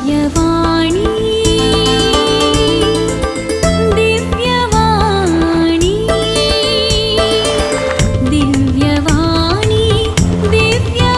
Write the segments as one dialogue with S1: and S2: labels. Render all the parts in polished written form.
S1: दिव्यवाणी, दिव्यवाणी, दिव्यवाणी, दिव्यवाणी.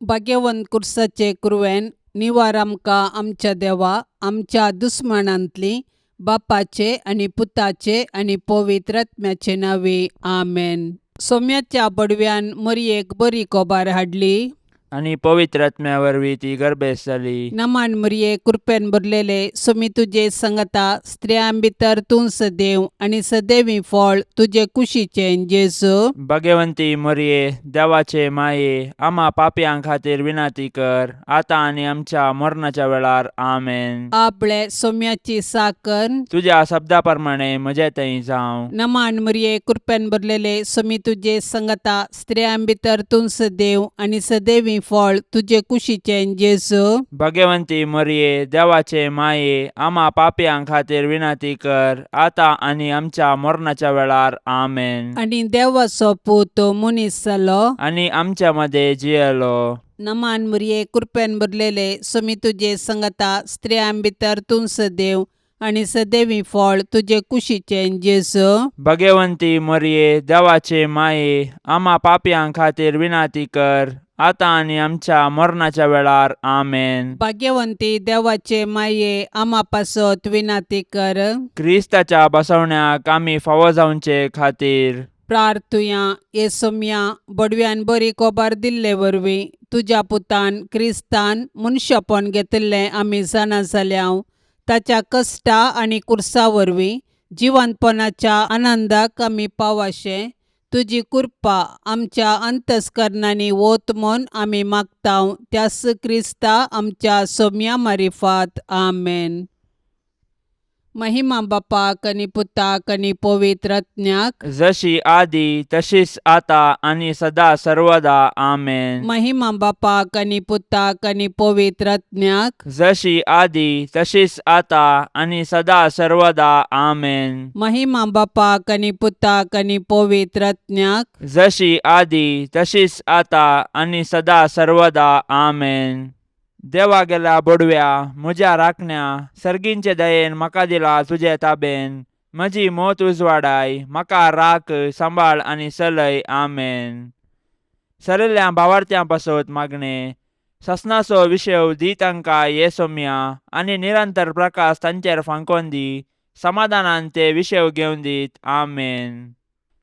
S2: भाग्यवंत कुर्साचे कुरवेन निवार आमकां आमच्या देवा आमच्या दुस्मानांतली बापाचे आनी पुताचे आनी पवित्र आत्म्याचे नांवे आमेन. सोम्याच्या बडव्यान मरयेक बरी कोबार हाडली
S3: आनी पवित्र आत्म्या वरवीं ती गर्भेस्त जाली.
S2: नमान मरये, कृपेन भरलेले, सोमी तुजे संगता, स्त्रियां भितर तूं सदैव आनी सदैवी फळ तुजे कुशीचें जेजू.
S3: भगवंती मरये, देवाचे माये, आमा पापयां खातीर विनंती कर, आतां आनी आमच्या मरणाच्या वेळार. आमेन.
S2: आपले सोम्याची साकर.
S3: तुज्या शब्दा प्रमाणे म्हजे थंय जावं.
S2: नमान मरये, कृपेन भरलेले, सोमी तुजे संगता, स्त्रियां भितर तूं सदैव आनी सदैवी फळ तुजे कुशीचें जेजू.
S3: भगवंती मरये, देवाचे माये, आमा पापयां खातीर विनंती कर, आतां आनी आमच्या मरणाच्या वेळार. आमेन.
S2: आनी देवाचो पूत मनीस जालो
S3: आनी आमच्या मदें जियेलो.
S2: नमान मरये, कृपेन भरलेले, सोमी तुजे संगता, स्त्रियां भितर तूं सदैव आनी सदैवी फळ तुजे कुशीचें जेजू.
S3: भगवंती मरये, देवाचे माये, आमा पापयां खातीर विनंती कर, आतां आनी आमच्या मरणाच्या वेळार. आमेन.
S2: भाग्यवंती देवाचे माये, आमा पासत विनंती कर.
S3: क्रिस्ताच्या बसवण्याक आमी फावो जावचे खातीर
S2: प्रार्थुया. हे सोम्या, बडव्यान बरी कोबार दिल्ले वरवीं तुज्या पुतान क्रिस्तान मनशापण घेतिल्लें आमी जाणा जाल्या. ताच्या कश्टा आनी कुर्सा वरवीं जिवंतपणाच्या आनंदाक आमी पावाशें तुजी कृपा आमच्या अंतस्करणांनी वत म्हूण आमी मागता, त्यास क्रिस्ता आमच्या सोम्या मारिफात. आमेन. महिमा बापाक आनी पुताक आनी पवित्र आत्म्याक.
S3: जशी आदी तशीच आता आनी सदा सर्वदा. आमेन.
S2: महिमा बापाक आनी पुताक आनी पवित्र आत्म्याक.
S3: जशी आदी तशीच आता आनी सदा सर्वदा. आमेन.
S2: महिमा बापाक आनी पुताक आनी पवित्र आत्म्याक.
S3: जशी आदी तशीच आता आनी सदा सर्वदा. आमेन. देवा गेल्या बोडव्या, म्हज्या राखण्या, सर्गींचे दयेन म्हाका दिला तुजे ताबेन. म्हजी मोत उजवाडाय, म्हाका राख, सांबाळ आनी चलय. आमेन. सरिल्ल्या भावार्थ्यां पासत मागणें. ससनाचो विशेव दी तांकां ये सोम्या आनी निरंतर प्रकाश तांचेर फांकोन दी. समाधानान ते विशेव घेवन दीत. आमेन.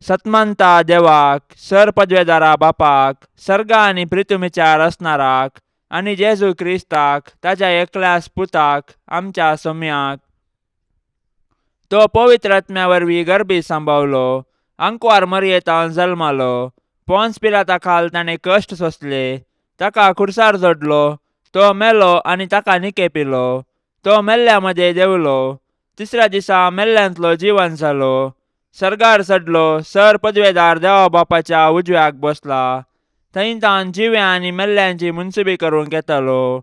S3: सतमंता देवाक, सर पदवेदारा बापाक, सर्गा आनी प्रितुमीच्या रचणाराक आनी जेजू क्रिस्ताक ताच्या एकल्याच पुताक, आमच्या सोम्याक, तो पवित्र आत्म्या वरवीं गर्भी सांबावलो, आंकवार मरयेतान जल्मालो, पोन्स पिलाता खाल ताणें कश्ट सोंसले, ताका खुर्सार जोडलो, तो मेलो आनी ताका निकेपिलो, तो मेल्ल्या मदें देंवलो, तिसऱ्या दिसा मेल्ल्यांतलो जिवन जालो, सर्गार चडलो, सर पदवेदार देवा बापाच्या उजव्याक बसला, थंय तावन जिव्या आनी मेल्ल्यांची मुनसुबी करूंक येतालो.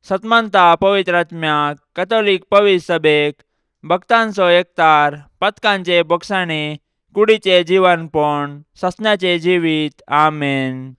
S3: सतमंता पवित्र आत्म्याक, कथोलीक पवित्र सभेक, भक्तांचो एकतार, पथकांचे बोगसाणे, कुडीचे जिवनपण, ससण्याचे जिवीत. आमेन.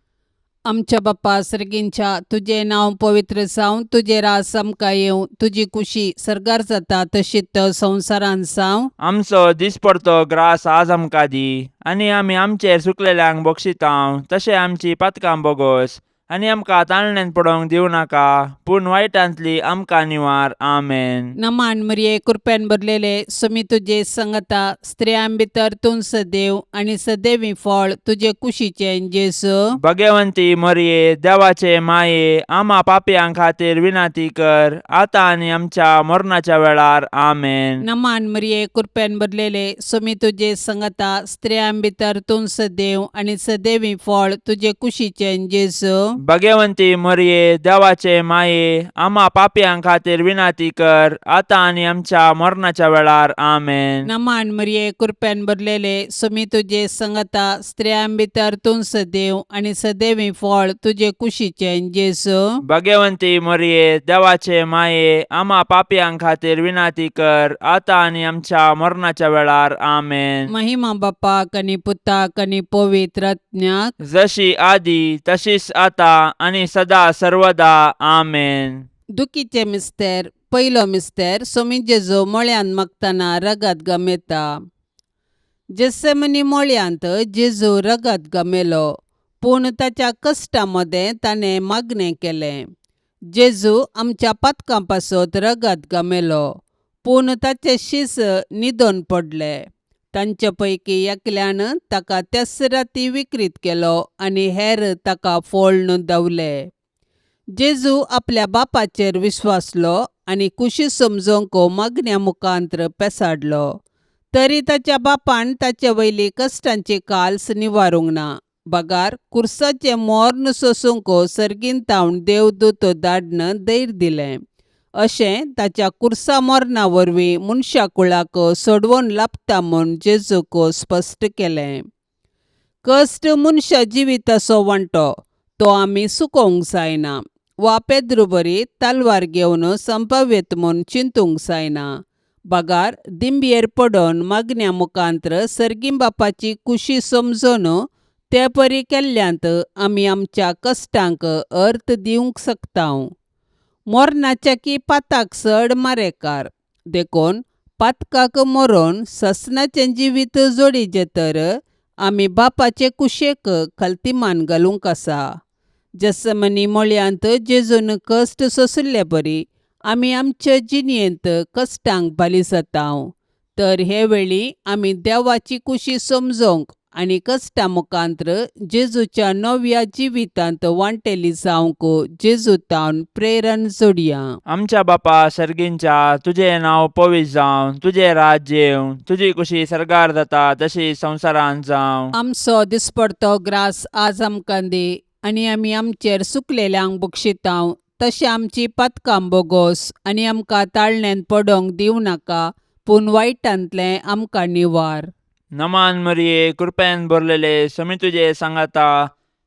S2: आमच्या बाप्पा सर्गींच्या, तुजें नांव पवित्र जावं, तुजें राज आमकां येवं, तुजी कुशी सर्गार जाता तशीच संवसारांत जावं.
S3: आमचो दिसपडतो ग्रास आज आमकां दी आनी आमी आमचेर चुकलेल्यांक बक्षितांव तशें आमची पातकां बोगोस आनी आमकां ताळण्यांत पडोवंक दिवं नाका, पूण वायटांतली आमकां निवार. आमेन.
S2: नमान मरिये, कृपेन भरलेले, सुमी तुजे संगता, स्त्रियां भितर तूं सदैव आनी सदैवी फळ तुजे कुशीचें जेजू.
S3: भगवंती मरिये, देवाचे माये, आमा पापयां खातीर विनंती कर, आतां आनी आमच्या मरणाच्या वेळार. आमेन.
S2: नमान मरिये, कृपेन भरलेले, सुमी तुजे संगता, स्त्रियां भितर तूं सदैव आनी सदैवी फळ तुजे कुशीचें जेजू.
S3: भगवंती मरिये, देवाचे माये, आमा पापयां खातीर विनंती कर, आतां आनी आमच्या मरणाच्या वेळार. आमेन.
S2: नमान मरिये, कृपेन भरलेले, सुमी तुजे संगता, स्त्रियां भितर तूं सदैव आनी सदैवी फळ तुजे कुशीचें जेजू.
S3: भगवंती मरिये, देवाचे माये, आमा पापयां खातीर विनंती कर, आतां आनी आमच्या मरणाच्या वेळार. आमेन.
S2: महिमा बापाक आनी पुताक आनी पवित्र आत्म्याक.
S3: जशी आदी तशीच आता आतां आनी सदा सर्वदा. आमेन.
S2: दुखीचे मिस्तेर. पयलो मिस्तेर. सोमी जेजू मळ्यांत मागतना रगत गमेता. जेसेमनी मळ्यांत जेजू रगत गमेलो, पूण ताच्या कश्टा मदें ताणें मागणें केलें. जेजू आमच्या पातकां पासत रगत गमेलो, पूण ताचे शीस न्हिदोन पडले. तांचे पैकी एकल्यान ताका त्याच राती विक्रीत केलो आनी हेर ताका फोळ्ण धांवले. जेजू आपल्या बापाचेर विश्वासलो आनी कुशी समजोवंक मागण्या मुखांत्र पेसाडलो. तरी ताच्या बापान ताचे वयली कश्टांची काल्स निवारूंक ना, बगार कुर्साचें मोर्न सोसूंक सर्गीन तावन देवदूत धाडन धैर्य दिलें. अशें ताच्या कुर्सा मरणा वरवीं मनशा कुळाक सोडवण लाबता म्हूण जेजूक स्पश्ट केलें. कश्ट मनशा जिविताचो वांटो, तो आमी चुकोवंक जायना वा पेद्रू बरी तलवार घेवन संपाव्यत म्हूण चिंतूंक जायना, बगार दिंबयेर पडोन मागण्या मुखांत्र सर्गीं बापाची कुशी समजून ते परी केल्ल्यांत आमी आमच्या कश्टांक अर्थ दिवंक शकता. मरणाच्या की पाताक चड मारेकार, देखून पातकाक मरोन ससनाचें जिवीत जोडीचें तर आमी बापाचे कुशेक खलतीमान घालूंक आसा. जसमनी मळयांत जेजून कश्ट सोंशिल्ले बरी आमी आमचे जिणेंत कश्टांक बाली जाता. तर हे वेळी आमी देवाची कुशी समजोवंक आनी कश्टा मुखांत्र जेजूच्या नव्या जिवितांत वांटेली जावंक जेजू तावन प्रेरण जोडया.
S3: आमच्या बापा सर्गींच्या, तुजें नांव पवित्र जावं, तुजें राज्य येवं, तुजी कुशी सर्गार जाता तशी संवसारांत जावं.
S2: आमचो दिसपडतो ग्रास आज आमकां दी आनी आमी आमचेर सुकलेल्यांक बक्षितांव तशें आमची पातकां बोगोस आनी आमकां ताळण्यांत पडोंक दिवं नाका, पूण वायटांतलें आमकां निवार.
S3: नमान मरिये, कृपेन भरलेले, समी तुजे सांगाता,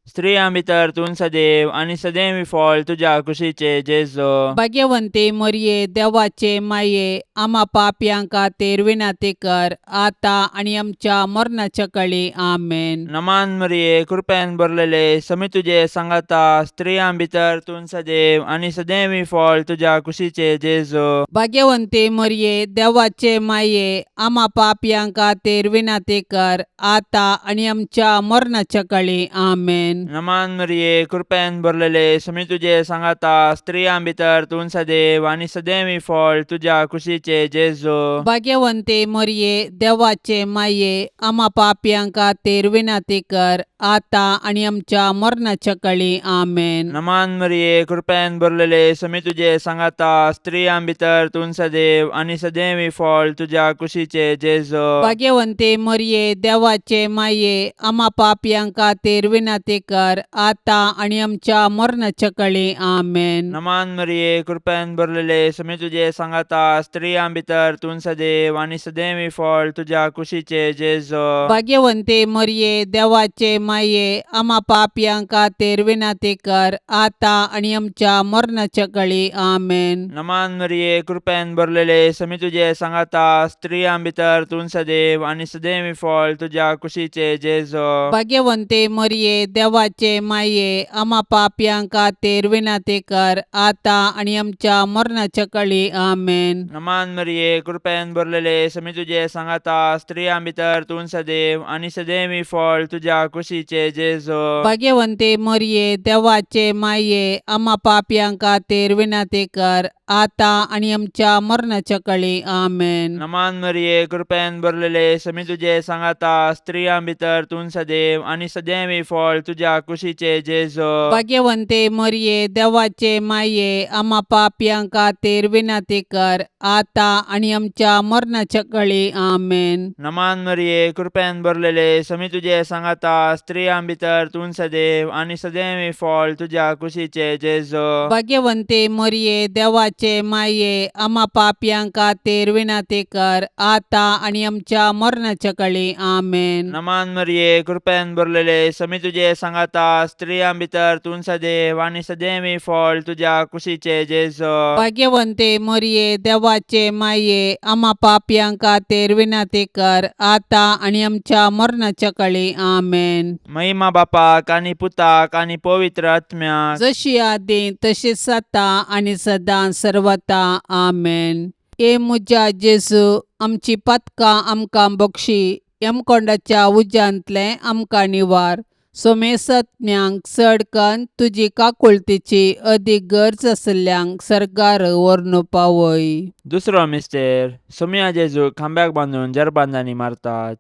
S3: स्त्रियां भितर तूं सदैव आनी सदैव फळ तुज्या कुशीचे जेजो.
S2: भाग्यवंती मरिये, देवाचे माये, आमा पापयां खातीर विनंती कर, आतां आनी आमच्या मरणाच्या कळी. आमेन.
S3: नमान मरिये, कृपेन भरलेले, समी तुजे सांगाता, स्त्रियां भितर तूं सदैव आनी सदैव फळ तुज्या कुशीचे जेजो.
S2: भाग्यवंती मरिये, देवाचे माये, आमा पापयां खातीर विनंती कर, आतां आनी आमच्या मरणाच्या कळी. आमेन.
S3: नमान मरिये, कृपेन भरलेले, समी तुजे सांगाता, स्त्रियां भितर तूं सदैव आनी सदैव फळ तुज्या कुशीचे जेजो.
S2: भाग्यवंती मरिये, देवाचे माये, आमा पापयां खातीर विनंती कर, आतां आनी आमच्या मरणाच्या कळी. आमेन.
S3: नमान मरिये, कृपेन भरलेले, समी तुजे सांगाता, स्त्रियां भितर तूं सदैव आनी सदैव फळ तुज्या कुशीचे जेजो.
S2: भाग्यवंती मरिये, देवाचे माये, आमा पापयां खातीर विनंती कर, आतां आनी आमच्या मरणाच्या कळी. आमेन.
S3: नमान मरिये, कृपेन भरलेले, समी तुजे सांगाता, स्त्रियां भितर तूं सदैव आनी सदैव फळ तुज्या कुशीचे जेजो.
S2: भाग्यवंती मरिये, देवाचे माये, आमा पापयां खातीर विनंती कर, आतां आनी आमच्या मरणाच्या कळी. आमेन.
S3: नमान मरिये, कृपेन भरलेले, समी तुजे सांगाता, स्त्रियां भितर तूं सदैव आनी सदैव फळ तुज्या कुशीचे जेजो.
S2: भाग्यवंती मरिये, देवाचे माये, आमा पापयां खातीर विनंती कर, आतां आनी आमच्या मरणाच्या कळी. आमेन.
S3: नमान मरिये, कृपेन भरलेले, समी तुजे सांगाता, स्त्रियां भितर तूं सदैव आनी सदैव फळ तुज्या कुशीचे जेजो.
S2: भाग्यवंती मरिये, देवाचे माये, आमा पापयां खातीर विनंती कर, आतां आनी आमच्या मरणाच्या कळी. आमेन.
S3: नमान मरिये, कृपेन भरलेले, समी तुजे सांगाता, स्त्रियां भितर तूं सदैव आनी सदैव फळ तुज्या कुशीचे जेजो.
S2: भाग्यवंती मरिये, देवाचे माये, आमा पापयां खातीर विनंती कर, आतां आनी आमच्या मरणाच्या कळी. आमेन.
S3: नमान मरिये, कृपेन भरलेले, समी तुजे सांगाता, स्त्रियां भितर तूं सदैव आनी सदैव फळ तुज्या कुशीचे जेजो.
S2: भाग्यवंती मरिये, देवाचे देवाचे माये आमा पापयां खातीर विनंती कर आतां आनी आमच्या मरणाच्या कळी. आमेन.
S3: नमान मरिये, कृपेन भरलेले, समी तुजे सांगाता, स्त्रियां भितर तूं सदैव आनी सदैवी फळ तुज्या कुशीचे जेजो.
S2: भाग्यवंते मोरये, देवाचे माये, आमा पापयां खातीर विनंती कर आतां आनी आमच्या मरणाच्या कळी. आमेन.
S3: महिमा बापाक आनी पुताक आनी पवित्र आत्म्याक.
S2: जशी आदी तशीच आतां आनी सदां सर्वता. आमेन. हे म्हज्या जेजू, आमची पातकां आमकां बक्षी, यमकोंडाच्या उज्यांतलें आमकां निवार, सोमेसत्म्यांक चड कन्न तुजी काकुळतीची अदीक गरज आशिल्ल्यांक सर्गार व्हरून पावय.
S3: दुसरो मिस्तेर. सोमया जेजूक खांब्याक बांदून जरबांदांनी मारतात.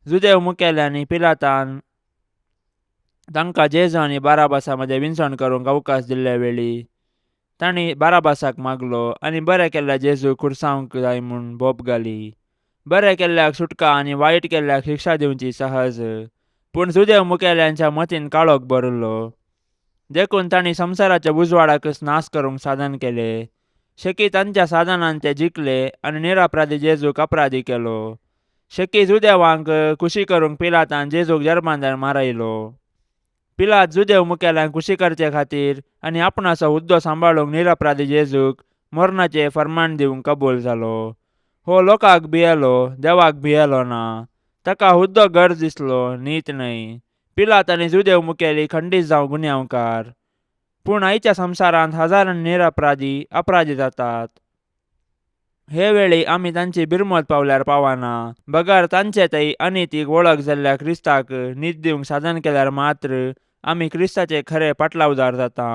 S3: जुदेव मुखेल्यांनी पिलातान तांकां जेजू आनी बाराबासा मदें विनसण करूंक अवकाश दिल्ले वेळी तांणी बाराबासाक मागलो आनी बरें केल्ल्या जेजूक खुर्सावंक जाय म्हूण बोब घाली. बरें केल्ल्याक सुटका आनी वायट केल्ल्याक शिक्षा दिवची सहज, पूण जुदेव मुखेल्यांच्या मतीन काळोख भरिल्लो, देखून तांणी संवसाराच्या उजवाडाकच नाश करूंक साधन केलें. शेकी तांच्या साधनान ते जिखले आनी निरपराधी जेजूक अपराधी केलो. शेकी जुदेवांक खुशी करूंक पिलातान जेजूक जर्मांदार मारयलो. पिलात जुदेव मुखेल्यांक खुशी करचे खातीर आनी आपणाचो हुद्दो सांबाळूंक निरपराधी जेजूक मरणाचें फर्मान दिवंक कबूल जालो. हो लोकांक भियेलो, देवाक भियेलो ना. ताका हुद्दो गरज दिसलो, नीत न्हय. पिलात आनी जुदेव मुखेली खंडीत जावं गुन्यांवकार, पूण आयच्या संवसारांत हजारांनी निरपराधी अपराधी जातात. हे वेळी आमी तांची बिरमत पावल्यार पावना, बगर तांचे थंय अनितीक वळख जाल्ल्या क्रिस्ताक नीत दिवंक साधन केल्यार मात्र आमी क्रिस्ताचे खरे पाटलावदार जाता.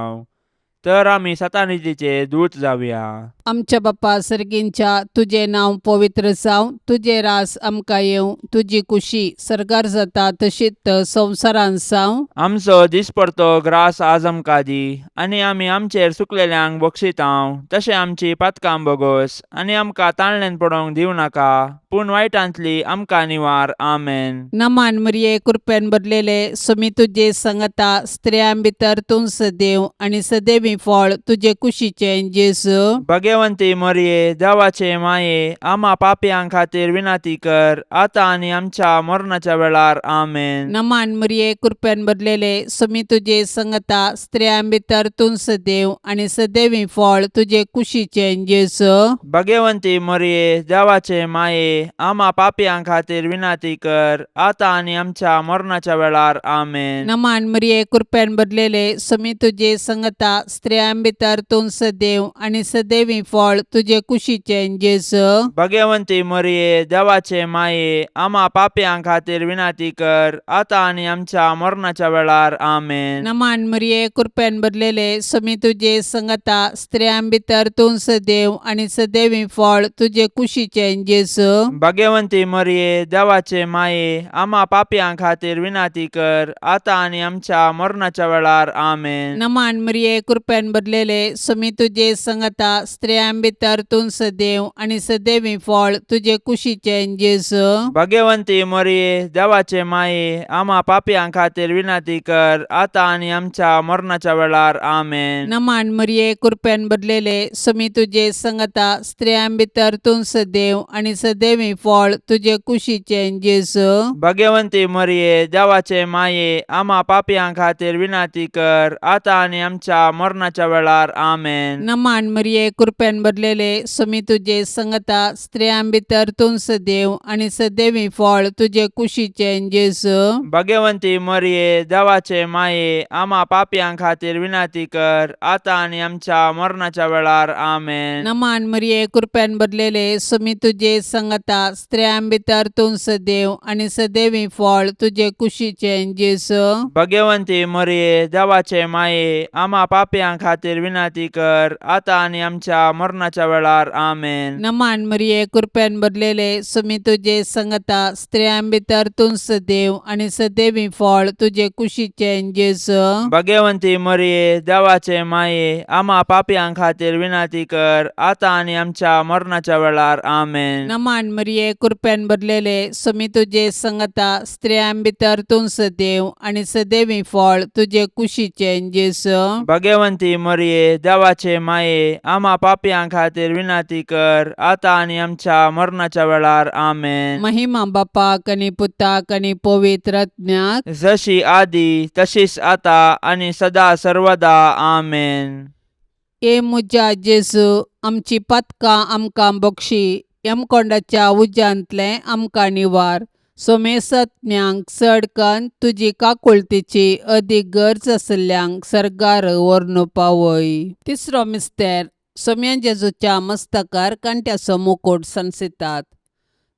S3: तर आमी सतानितीचे दूत जावया.
S2: आमच्या बाप्पा सर्गींच्या, तुजें नांव पवित्र जावं, तुजें रास आमकां येवं, तुजी कुशी सर्गार जाता तशीच संवसारांत जावं.
S3: आमचो दिसपडतो ग्रास आज आमकां दी, आनी आमी आमचेर चुकलेल्यांक बक्षितांव तशें आमची पातकां बोगोस, आनी आमकां ताळणेन पडोवंक दिवं नाका, पूण वायटांतली आमकां निवार. आमेन.
S2: नमान मरिये, कृपेन भरलेले, सुमी तुजे संगता, स्त्रियां भितर तूं सदैव आनी सदैवी फळ तुजे कुशीचें जेजू.
S3: भगवंती मरिये, देवाचे माये, आमा पापयां खातीर विनंती कर आतां आनी आमच्या मरणाच्या वेळार. आमेन.
S2: नमान मरिये, कृपेन भरलेले, सुमी तुजे संगता, स्त्रियां भितर तूं सदैव आनी सदैवी फळ तुजे कुशीचें जेजू.
S3: भगवंती मरिये, देवाचे माये, आमा पापयां खातीर विनंती कर आतां आनी आमच्या मरणाच्या वेळार. आमेन.
S2: नमान मरिये, कृपेन भरलेले, सुमी तुजे संगता, स्त्रियां भितर तूं सदैव आनी सदैवी फळ तुजे कुशीचें जेजू.
S3: भगवंती मरिये, देवाचे माये, आमा पापयां खातीर विनंती कर आतां आनी आमच्या मरणाच्या वेळार. आमेन.
S2: नमान मरिये, कृपेन भरलेले, सुमी तुजे संगता, स्त्रियां भितर तूं सदैव आनी सदैवी फळ तुजे कुशीचें जेजू.
S3: भगवंती मरिये, देवाचे माये, आमा पापयां खातीर विनंती कर आतां आनी आमच्या मरणाच्या वेळार. आमेन.
S2: नमान मरिये, कृपेन भरलेले, सुमी तुजे संगता, स्त्रियां भितर तूं सदैव आनी सदैवी फळ तुजे कुशीचें जेजू.
S3: भगवंती मरिये, देवाचे माये, आमा पापयां खातीर विनंती कर आतां आनी आमच्या मरणाच्या वेळार. आमेन.
S2: नमान मरिये, कृपेन भरलेले, सुमी तुजे संगता, स्त्रियां भितर तूं सदैव आनी सदैवी फळ तुजे कुशीचें जेजू.
S3: भगवंती मरिये, देवाचे माये, आमा पापयां खातीर विनंती कर आतां आनी आमच्या मरणाच्या वेळार. आमेन.
S2: नमान मरिये, कृपेन भरलेले, सुमी तुजे संगता, स्त्रियां भितर तूं सदैव आनी सदैवी फळ तुजे कुशीचें जेजू.
S3: भगवंती मरिये, देवाचे माये, आमा पापयां खातीर विनंती कर आतां आनी आमच्या मरणाच्या वेळार. आमेन.
S2: नमान मरिये, कृपेन भरलेले, सुमी तुजे संगता, स्त्रियां भितर तूं सदैव आनी सदैवी फळ तुजे कुशीचें जेजू.
S3: भगवंती मरिये, देवाचे माये, आमा पापयां खातीर विनंती कर आतां आनी आमच्या मरणाच्या वेळार. आमेन.
S2: नमान मरिये, कृपेन भरलेले, सुमी तुजे संगता, स्त्रियां भितर तूं सदैव आनी सदैवी फळ तुजे कुशीचें जेजू.
S3: भगवंती मरिये, देवाचे माये, आमा पापयां खातीर विनंती कर आतां आनी आमच्या मरणाच्या वेळार. आमेन.
S2: नमान मरिये, कृपेन भरलेले, सुमी तुजे संगता, स्त्रियां भितर तूं सदैव आनी सदैवी फळ तुजे कुशीचें जेजू.
S3: भगवंती भाग्यवंती मरिये देवाचे माये आमा पापयां खातीर विनंती कर आतां आनी आमच्या मरणाच्या वेळार. आमेन.
S2: महिमा बापाक आनी पुताक आनी पवित्र आत्म्याक.
S3: जशी आदी तशीच आता आनी सदा सर्वदा. आमेन.
S2: ए म्हज्या जेजू, आमची पातकां आमकां बक्षी, यमकोंडाच्या उज्यांतलें आमकां निवार, सोमेसत्म्यांक चड कन्न तुजी काकुळतीची अदीक गरज आशिल्ल्यांक सर्गार व्हरून पावय. तिसरो मिस्तेर. सोम्या जेजूच्या मस्तकार कांट्याचो मुकूट सांसितात.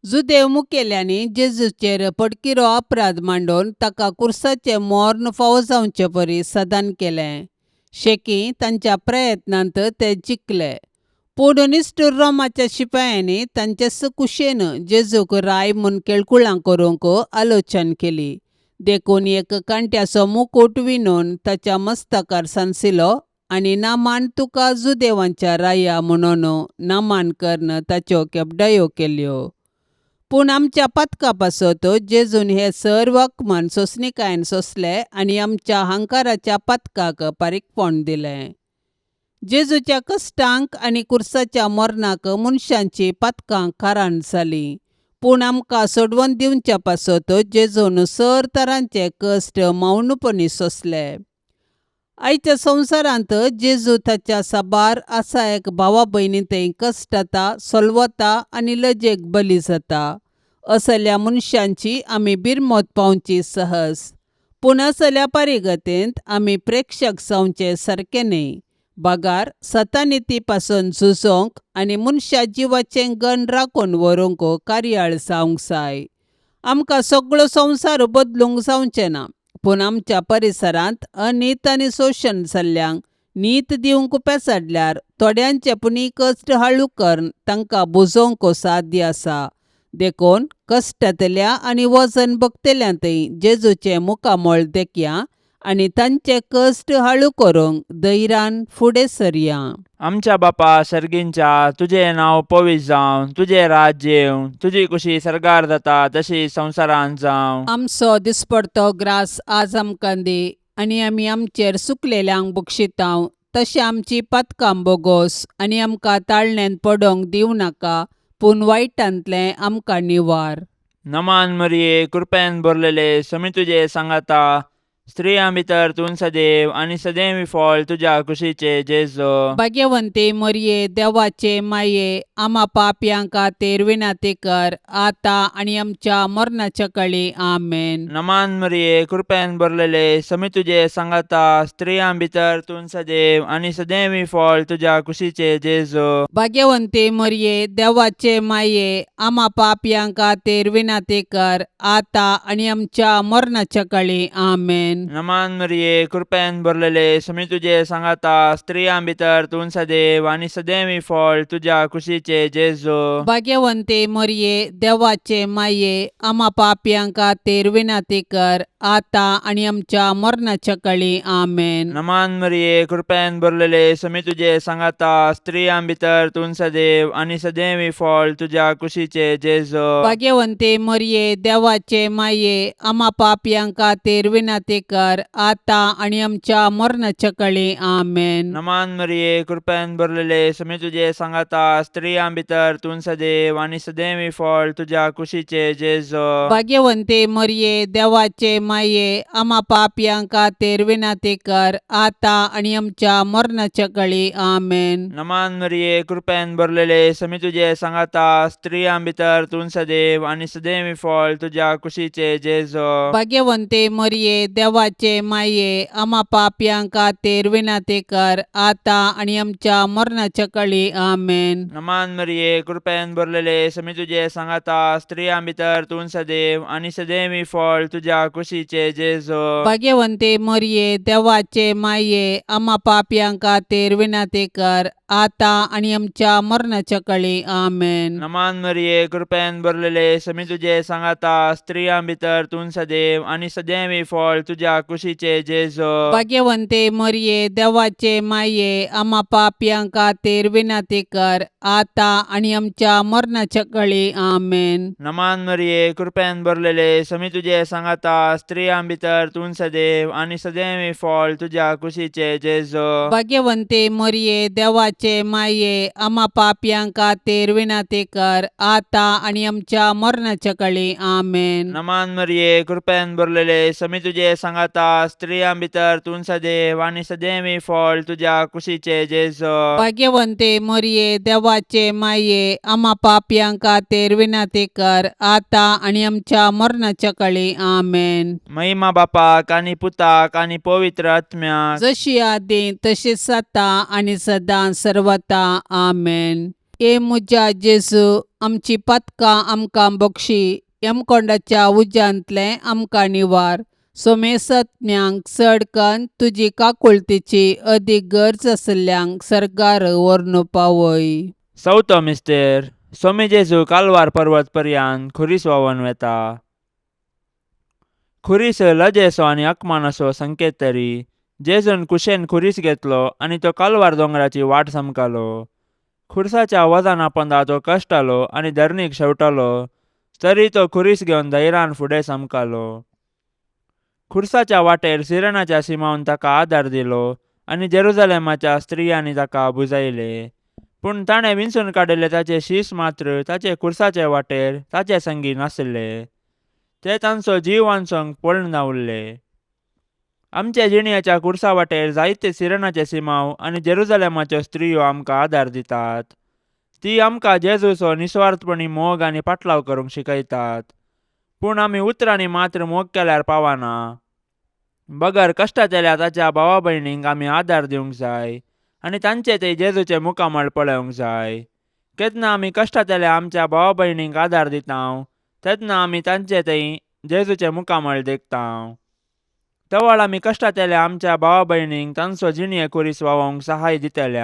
S2: जुदेव मुखेल्यांनी जेजूचेर पडकिरो अपराध मांडून ताका कुर्साचें मर्ण फावो जावचे परी सदान केलें. शेकी तांच्या प्रयत्नांत ते जिखले, पूण निश्ठूर रोमाच्या शिपायांनी तांचे कुशेन जेजूक राय म्हूण केळकुळां करूंक आलोचन केली. देखून एक कांट्याचो मुकूट विणून ताच्या मस्तकार सांसिलो आनी नामान तुका जुदेवांच्या राया म्हणून नामान करून ताच्यो केपडायो केल्यो. पूण आमच्या पातका पासत जेजून हे सर्व अपमान सोंसणीकायेन सोंसले आनी आमच्या हंकाराच्या पातकाक पारीकपण दिलें. जेजूच्या कश्टांक आनी कुर्साच्या मरणाक मनशांची पातकां कारण जालीं, पूण आमकां सोडवून दिवच्या पासत जेजून सर तरांचे कश्ट मौनपणी सोंसले. आयच्या संवसारांत जेजू ताच्या साबार आसा एक भावा भयणी थंय कश्टता, सोलवता आनी लजेक बली जाता. असल्या मनशांची आमी बिरमत पावची सहज, पूण असल्या परिगतेंत आमी प्रेक्षक जावचे सारकें न्हय, बगार सतानिती पासून झुजोंक आनी मनशा जिवाचें गण राखून व्हरूंक कार्याळ जावंक जाय. आमकां सगळो संवसार बदलूंक जावचें ना, पूण आमच्या परिसरांत अनीत आनी शोशण जाल्ल्यांक नीत दिवंक पेसाडल्यार थोड्यांचे पुणी कश्ट हाळू करून तांकां बुजोवंक साध्य आसा. देखून कश्टांतल्या आनी वजन भोगतल्या थंय जेजूचें मुखामळ देखया आनी तांचे कश्ट हाळू करूंक धैर्यान फुडें सरया.
S3: आमच्या बापा सर्गींच्या, तुजें नांव पवित्र जावं, तुजें राज्य येवं, तुजी कुशी सर्गार जाता तशी संवसारांत जावं.
S2: आमचो दिसपडतो ग्रास आज आमकां दी आनी आमी आमचेर सुकलेल्यांक बक्षितांव तशें आमची पातकां बोगोस आनी आमकां ताळण्यांत पडोंक दिवं नाका, पूण वायटांतलें आमकां निवार.
S3: नमान मरिये, कृपेन भरलेले, समी तुजे सांगाता, स्त्रियां भितर तूं सदैव आनी सदैव फळ तुज्या कुशीचे जेजो.
S2: भाग्यवंती मरिये, देवाचे माये, आमा पापयां खातीर विनंती कर आतां आनी आमच्या मरणाच्या कळी. आमेन.
S3: नमान मरिये, कृपेन भरलेले, समी तुजे सांगाता, स्त्रियां भितर तूं सदैव आनी सदैव फळ तुज्या कुशीचे जेजो.
S2: भाग्यवंती मरिये, देवाचे माये, आमा पापयां खातीर विनंती कर आतां आनी आमच्या मरणाच्या कळी. आमेन.
S3: नमान मरिये, कृपेन भरलेले, समी तुजे सांगाता, स्त्रियां भितर तूं सदैव आनी सदैव फळ तुज्या कुशीचे जेजो.
S2: भाग्यवंती मरिये, देवाचे माये, आमा पापयां खातीर विनंती कर आतां आनी आमच्या मरणाच्या कळी. आमेन.
S3: नमान मरिये, कृपेन भरलेले, समी तुजे सांगाता, स्त्रियां भितर तूं सदैव आनी सदैव फळ तुज्या कुशीचे जेजो.
S2: भाग्यवंती मरिये, देवाचे माये, आमा पापयां खातीर विनंती कर आतां आनी आमच्या मरणाच्या कळी. आमेन.
S3: नमान मरिये, कृपेन भरलेले, समी तुजे सांगाता, स्त्रियां भितर तूं सदैव आनी सदैव फळ तुज्या कुशीचे जेजो.
S2: भाग्यवंती मरिये, देवाचे माये, आमा पापयां खातीर विनंती कर आतां आनी आमच्या मरणाच्या कळी. आमेन.
S3: नमान मरिये, कृपेन भरलेले, समी तुजे सांगाता, स्त्रियां भितर तूं सदैव आनी सदैव फळ तुज्या कुशीचे जेजो.
S2: भाग्यवंती मरिये, देवाचे माये, आमा पापयां खातीर विनंती कर आतां आनी आमच्या मरणाच्या कळी. आमेन.
S3: नमान मरिये, कृपेन भरलेले, समी तुजे सांगाता, स्त्रियां भितर तूं सदैव आनी सदैव फळ तुज्या कुशीचे जेजो.
S2: भाग्यवंती मरिये, देवाचे माये, आमा पापयां खातीर विनंती कर आतां आनी आमच्या मरणाच्या कळी. आमेन.
S3: नमान मरिये, कृपेन भरलेले, समी तुजे सांगाता, स्त्रियां भितर तूं सदैव आनी सदैव फळ तुज्या तुज्या कुशीचे जेजो.
S2: भाग्यवंते मरये, देवाचे माये, आमा पापयां खातीर विनंती कर, आतां आनी आमच्या मरणाच्या कळी. आमेन.
S3: नमान मरिये, कृपेन भरलेले, समी तुजे सांगाता, स्त्रियां भितर तूं सदैव आनी सदैव फळ तुज्या कुशीचे जेजो.
S2: भाग्यवंते मरये, देवाचे माये, आमा पापयां खातीर विनंती कर, आतां आनी आमच्या मरणाच्या कळी. आमेन.
S3: नमान मरिये, कृपेन भरलेले, समी तुजे सांगाता, स्त्रियां भितर तूं सदैव आनी सदैव फळ तुज्या कुशीचे जेजो.
S2: भाग्यवंते मरये, देवाचे माये, आमा पापयां खातीर विनंती कर, आतां आनी आमच्या मरणाच्या कळी. आमेन.
S3: महिमा बापाक आनी पुताक आनी पवित्र आत्म्याक.
S2: जशी आदी तशीच आतां आनी सदां सर्वता. आमेन. ए म्हज्या जेजू, आमची पातकां आमकां बक्षी, यमकोंडाच्या उज्यांतलें आमकां निवार, सोमेसत्म्यांक चड कन्न तुजी काकुळतीची अदीक गरज आशिल्ल्यांक सर्गार व्हरून पावय.
S3: चवथो मिस्तेर. सोमी जेजू कालवार पर्वत पर्यान खुरीस व्हांवन वेता. खुरीस लजेचो आनी अकमानाचो संकेत तरी जेजून कुशेन खुरीस घेतलो आनी तो कालवार दोंगराची वाट समकालो. खुरसाच्या वजना पोंदा तो कश्टालो आनी धरणीक शेवटालो, तरी तो खुरीस घेवन धैरान फुडें समकालो. खुरसाच्या वाटेर सिरणाच्या सिमावन ताका आदार दिलो आनी जेरुजलेमाच्या स्त्रियांनी ताका बुजायले. पूण ताणें विंचून काडिल्ले ताचे शीस मात्र ताचे खुरसाचे वाटेर ताचे संगी नासले. ते तांचो जीव वांचोवंक पळून उरले. आमच्या जिणयाच्या खुरसा वाटेर जायते सिरणाचे सिमाव आनी जेरुजलेमाच्यो स्त्रियो आमकां आदार दितात. ती आमकां जेजूचो निस्वार्थपणी मोग आनी पाटलाव करूंक शिकयतात. पूण आमी उतरांनी मात्र मोग केल्यार पावना, बगर कश्टांतल्या ताच्या भावा भयणींक आमी आदार दिवंक जाय आनी तांचे ते जेजूचे मुखामळ पळोवंक जाय. केन्ना आमी कश्टांतल्या आमच्या भावा भयणींक आदार दिता तेन्ना आमी तांचे थंय जेजूचे मुखामळ देखता. तवळ आमी कश्टांतल्या आमच्या भावा भयणींक तांचो जिणये खुरीस व्हांवोवंक सहाय दितले.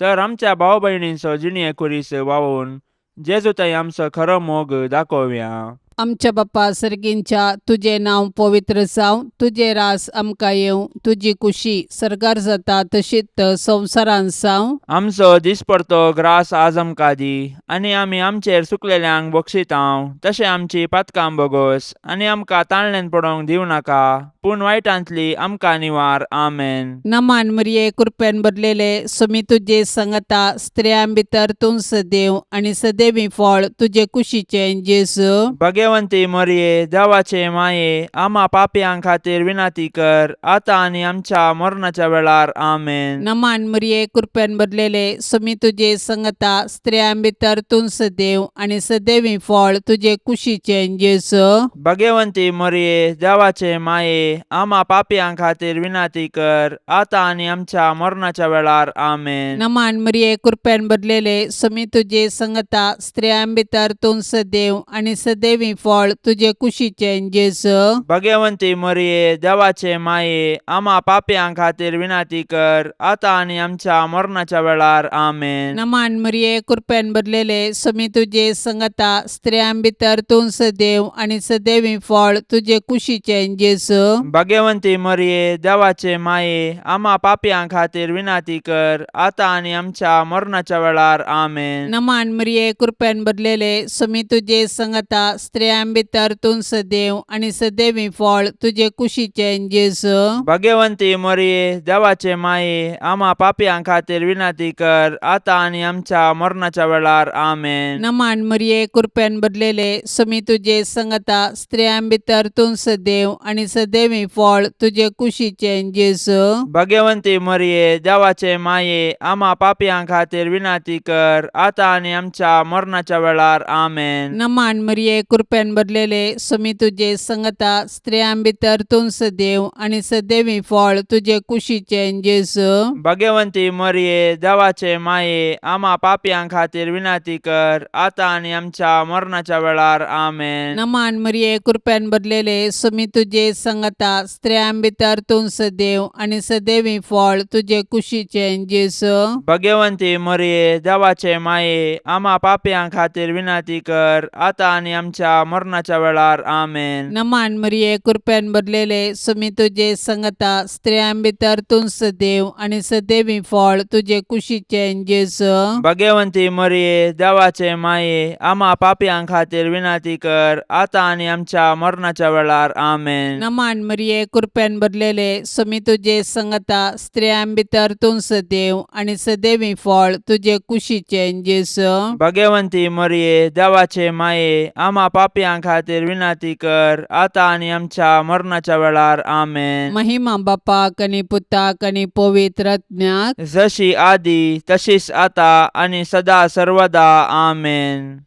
S3: तर आमच्या भाव भयणींचो जिणये खुरीस व्हांवोवन जेजू थंय आमचो खरो मोग दाखोवया.
S2: आमच्या बाप्पा सर्गींच्या, तुजें नांव पवित्र जावं, तुजें रास आमकां येवं, तुजी कुशी सर्गार जाता तशीच संवसारांत जावं.
S3: आमचो दिसपडतो ग्रास आज आमकां दी आनी आमी आमचेर सुकलेल्यांक बक्षितांव तशें आमची पातकां बोगोस आनी आमकां ताळण्यान पडोवंक दिवं नाका, पूण वायटांतली आमकां निवार. आमेन.
S2: नमान मरिये, कृपेन भरलेले, सुमी तुजे संगता, स्त्रियां भितर तूं सदैव आनी सदैवी फळ तुजे कुशीचें जेजू.
S3: भगवंती मरिये, देवाचे माये, आमा पापयां खातीर विनंती कर, आतां आनी आमच्या मरणाच्या वेळार. आमेन.
S2: नमान मरिये, कृपेन भरलेले, सुमी तुजे संगता, स्त्रियां भितर तूं सदैव आनी सदैवी फळ तुजे कुशीचें जेजू.
S3: भगवंती मरिये, देवाचे माये, आमा पापयां खातीर विनंती कर, आतां आनी आमच्या मरणाच्या वेळार. आमेन.
S2: नमान मरिये, कृपेन भरलेले, सुमी तुजे संगता, स्त्रियां भितर तूं सदैव आनी सदैवी फळ तुजे कुशीचें जेजू.
S3: भगवंती मरिये, देवाचे माये, आमा पापयां खातीर विनंती कर, आतां आनी आमच्या मरणाच्या वेळार. आमेन.
S2: नमान मरिये, कृपेन भरलेले, सुमी तुजे संगता, स्त्रियां भितर तूं सदैव आनी सदैवी फळ तुजे कुशीचें जेजू.
S3: भगवंती मरिये, देवाचे माये, आमा पापयां खातीर विनंती कर, आतां आनी आमच्या मरणाच्या वेळार. आमेन.
S2: नमान मरिये, कृपेन भरलेले, सुमी तुजे संगता, स्त्रियां भितर तूं सदैव आनी सदैवी फळ तुजे कुशीचें जेजू.
S3: भगवंती मरिये, देवाचे माये, आमा पापयां खातीर विनंती कर, आतां आनी आमच्या मरणाच्या वेळार. आमेन.
S2: नमान मरिये, कृपेन भरलेले, सुमी तुजे संगता, स्त्रियां भितर तूं सदैव आनी सदैवी फळ तुजे कुशीचें जेजू.
S3: भगवंती मरिये, देवाचे माये, आमा पापयां खातीर विनंती कर, आतां आनी आमच्या मरणाच्या वेळार. आमेन.
S2: नमान मरिये, कृपेन भरलेले, सुमी तुजे संगता, स्त्रियां भितर तूं सदैव आनी सदैवी फळ तुजे कुशीचें जेजू.
S3: भगवंती मरिये, देवाचे माये, आमा पापयां खातीर विनंती कर, आतां आनी आमच्या मरणाच्या वेळार. आमेन.
S2: नमान मरिये, कृपेन भरलेले, सुमी तुजे संगता, स्त्रियां भितर तूं सदैव आनी सदैवी फळ तुजे कुशीचें जेजू.
S3: भगवंती मरिये, देवाचे माये, आमा पापयां खातीर विनंती कर, आतां आनी आमच्या आमच्या मरणाच्या वेळार. आमेन.
S2: नमान मरिये, कृपेन भरलेले, सुमी तुजे संगता, स्त्रियां भितर तूं सदैव आनी सदैवी फळ तुजे कुशीचें जेजू.
S3: भगवंती मरिये, देवाचे माये, आमा पापयां खातीर विनंती कर, आतां आनी आमच्या मरणाच्या वेळार. आमेन.
S2: नमान मरिये, कृपेन भरलेले, सुमी तुजे संगता, स्त्रियां भितर तूं सदैव आनी सदैवी फळ तुजे कुशीचें जेजू.
S3: भगवंती मरिये, देवाचे माये, आमा पापयां खातीर विनंती कर, आतां आनी आमच्या मरणाच्या वेळार. आमेन.
S2: महिमा बापाक आनी पुताक आनी पवित्र आत्म्याक.
S3: जशी आदी तशीच आता आनी सदा सर्वदा. आमेन.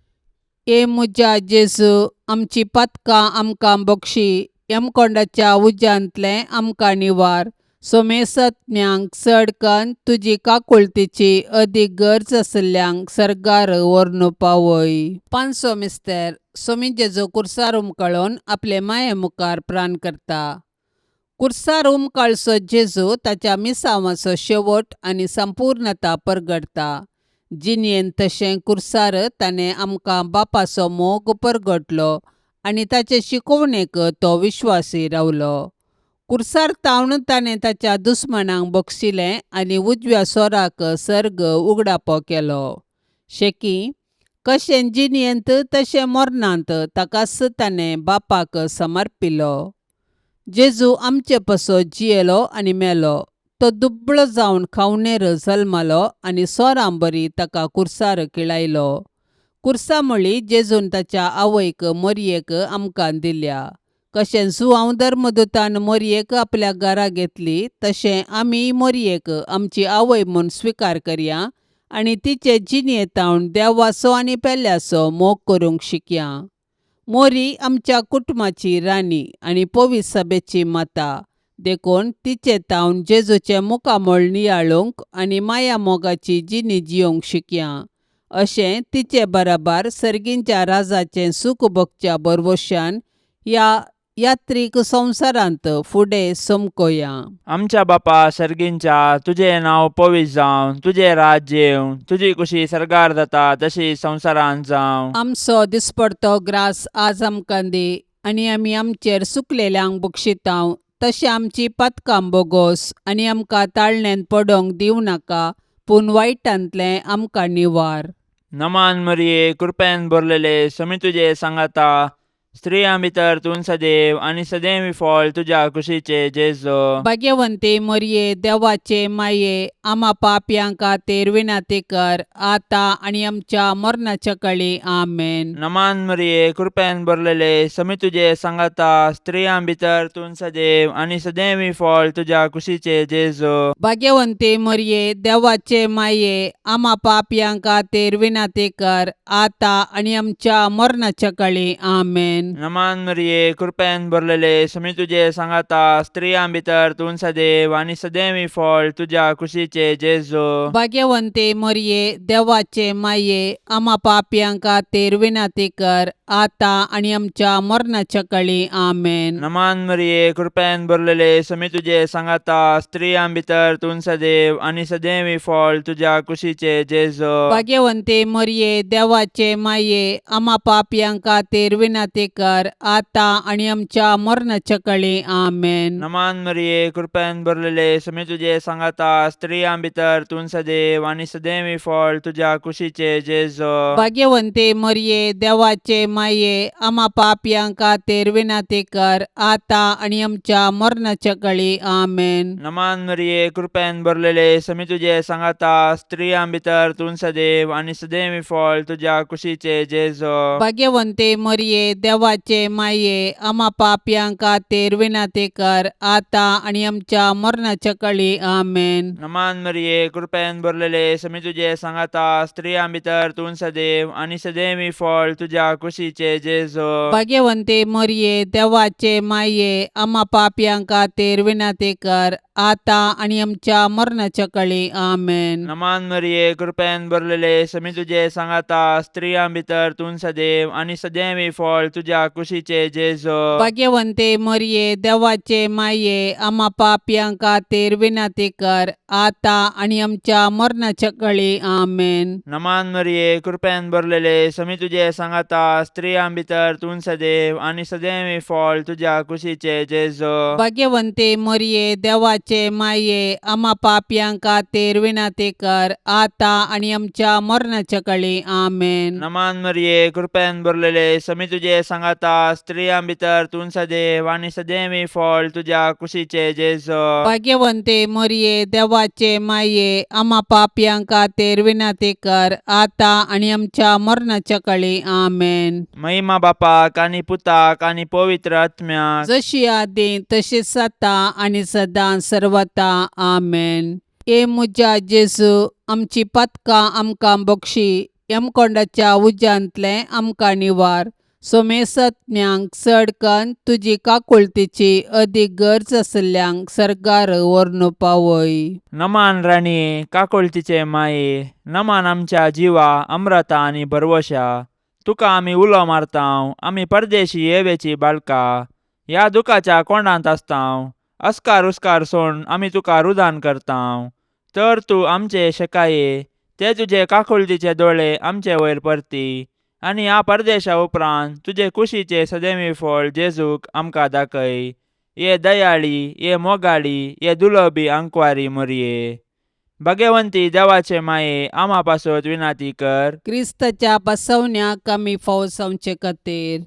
S2: ए म्हज्या जेजू, आमची पातकां आमकां बक्षी, यमकोंडाच्या उज्यांतलें आमकां निवार, सोमेसत्म्यांक चड कन्न तुजी काकुळतीची अदीक गरज आशिल्ल्यांक सर्गार व्हरून पावय. पांचसो मिस्तर. सोमी जेजू कुर्सार उमकळून आपले माये मुखार प्राण करता. कुर्सार उमकाळचो जेजू ताच्या मिसांवाचो शेवट आनी संपूर्णता परगटता. जिणेंत तशें कुर्सार ताणें आमकां बापाचो मोग परगटलो आनी ताचे शिकोवणेक तो विश्वासी रावलो. कुर्सार तावन ताणें ताच्या दुस्मानांक बक्षिलें आनी उजव्या सोराक सर्ग उगडापो केलो. शेकी कशें जिणेंत तशें मरणांत ताकाच ताणें बापाक समर्पिलो. जेजू आमचे पासत जियेलो आनी मेलो. तो दुबळो जावन खावणेर जल्मलो आनी सोरां बरी ताका कुर्सार किळायलो. कुर्सा म्हळी जेजून ताच्या आवयक मोरयेक आमकां दिल्या. कशें जुआंव धर्मदूतान मोरयेक आपल्या घरा घेतली तशें आमी मोरयेक आमची आवय म्हूण स्विकार करया आनी तिचे जिणेंत देवाचो आनी पेल्याचो मोग करूंक शिकया. मोरी आमच्या कुटुंबाची राणी आनी पवित्र सभेची माता, देखून तिचे तावन जेजूचें मुखामळ नियाळूंक आनी माया मोगाची जिणी जियोंक शिकया. अशें तिचे बराबर सर्गींच्या राजाचें सूख भोगच्या भरवशान ह्या यात्रीक संवसारांत फुडें समकोया.
S3: आमच्या बापा सर्गींच्या, तुजें नांव पवित्र जावं, तुजें राज्य येवं, तुजी कुशी सर्गार जाता तशी संवसारांत जावं.
S2: आमचो दिसपडतो ग्रास आज आमकां दी आनी आमी आमचेर सुकलेल्यांक बक्षितांव तशें आमची पातकां बोगोस आनी आमकां ताळण्यांत पडोंक दिवं नाका, पूण वायटांतलें आमकां निवार.
S3: नमान मरिये, कृपेन भरलेले, समी तुजे सांगाता, स्त्रियां भितर तूं सदैव आनी सदैव फळ तुज्या कुशीचे जेजू.
S2: भाग्यवंती मरिये, देवाचे माये, आमा पापयां खातीर विनंती कर, आतां आनी आमच्या मरणाच्या कळी. आमेन.
S3: नमान मरिये, कृपेन भरलेले, समी तुजे सांगाता, स्त्रियां भितर तूं सदैव आनी सदैव फळ तुज्या कुशीचे जेजू.
S2: भाग्यवंती मरिये, देवाचे माये, आमा पापयां खातीर विनंती कर, आतां आनी आमच्या मरणाच्या कळी. आमेन.
S3: नमान मरिये, कृपेन भरलेले, समी तुजे सांगाता, स्त्रियां भितर तूं सदैव आनी सदैव फळ तुज्या कुशीचे जेजू.
S2: भाग्यवंती मरिये, देवाचे माये, आमा पापयां खातीर विनंती कर, आतां आनी आमच्या मरणाच्या कळी. आमेन.
S3: नमान मरिये, कृपेन भरलेले, समी तुजे सांगाता, स्त्रियां भितर तूं सदैव आनी सदैव फळ तुज्या कुशीचे जेजू.
S2: भाग्यवंती मरिये, देवाचे माये, आमा पापयां खातीर विनंती कर, आतां आनी आमच्या मरणाच्या कळी. आमेन.
S3: नमान मरिये, कृपेन भरलेले, समी तुजे सांगाता, स्त्रियां भितर तूं सदैव आनी सदैव फळ तुज्या कुशीचे जेजू.
S2: भाग्यवंती मरिये, देवाचे माये, आमा पापयां खातीर विनंती कर, आतां आनी आमच्या मरणाच्या कळी. आमेन.
S3: नमान मरिये, कृपेन भरलेले, समी तुजे सांगाता, स्त्रियां भितर तूं सदैव आनी सदैव फळ तुज्या कुशीचे जेजू.
S2: भाग्यवंती मरिये, देवाचे माये, आमा पापयां खातीर विनंती कर, आतां आनी आमच्या मरणाच्या कळी. आमेन.
S3: नमान मरिये, कृपेन भरलेले, समी तुजे सांगाता, स्त्रियां भितर तूं सदैव आनी सदैव फळ तुज्या कुशीचे जेजू.
S2: भाग्यवंती मरिये, देवाचे माये, आमा पापयां खातीर विनंती कर, आतां आनी आमच्या मरणाच्या कळी. आमेन.
S3: नमान मरिये, कृपेन भरलेले, समी तुजे सांगाता, स्त्रियां भितर तूं सदैव आनी सदैव फळ तुज्या तुज्या कुशीचे जेजो.
S2: भाग्यवंते मरये, देवाचे माये, आमा पापयां खातीर विनंती कर, आतां आनी आमच्या मरणाच्या कळी. आमेन.
S3: नमान मरिये, कृपेन भरलेले, समी तुजे सांगाता, स्त्रियां भितर तूं सदैव आनी सदैव फळ तुज्या कुशीचे जेजो.
S2: भाग्यवंते मरये, देवाचे माये, आमा पापयां खातीर विनंती कर, आतां आनी आमच्या मरणाच्या कळी. आमेन.
S3: नमान मरिये, कृपेन भरलेले, समी तुजे सांगाता, स्त्रियां भितर तूं सदैव आनी सदैव फळ तुज्या कुशीचे जेजो.
S2: भाग्यवंते मरये, देवाचे माये, आमा पापयां खातीर विनंती कर, आतां आनी आमच्या मरणाच्या कळी. आमेन.
S3: महिमा बापाक आनी पुताक आनी पवित्र आत्म्याक.
S2: जशी आदी तशीच आतां आनी सदां सर्वता. आमेन. ए म्हज्या जेजू, आमची पातकां आमकां बक्षी, यमकोंडाच्या उज्यांतलें आमकां निवार, सोमेसत्म्यांक चड कन्न तुजी काकुळतीची अदीक गरज आशिल्ल्यांक सर्गार व्हरून पावय.
S3: नमान राणये, काकुळतीचे माये, नमान आमच्या जिवा अम्रता आनी भरवशा. तुका आमी उलो मारतांव, आमी परदेशी येवेची बाळका, ह्या दुखाच्या कोंडांत आसतांव. अस्कार उस्कार सोड आमी तुका रुदान करतांव, तर तूं आमचे शेकाये ते तुजे काकुळतीचे दोळे आमचे वयर परती आनी ह्या परदेशा उपरांत तुजे कुशीचे सदैवी फळ जेजूक आमकां दाखय. ये दयाळी, ये मोगाळी, ये दुलबी आंकवारी मोरये, भगवंती देवाचे माये, आमा पासत विनाती कर.
S2: क्रिस्ताच्या बसवण्याक आमी फावो जावचे खातीर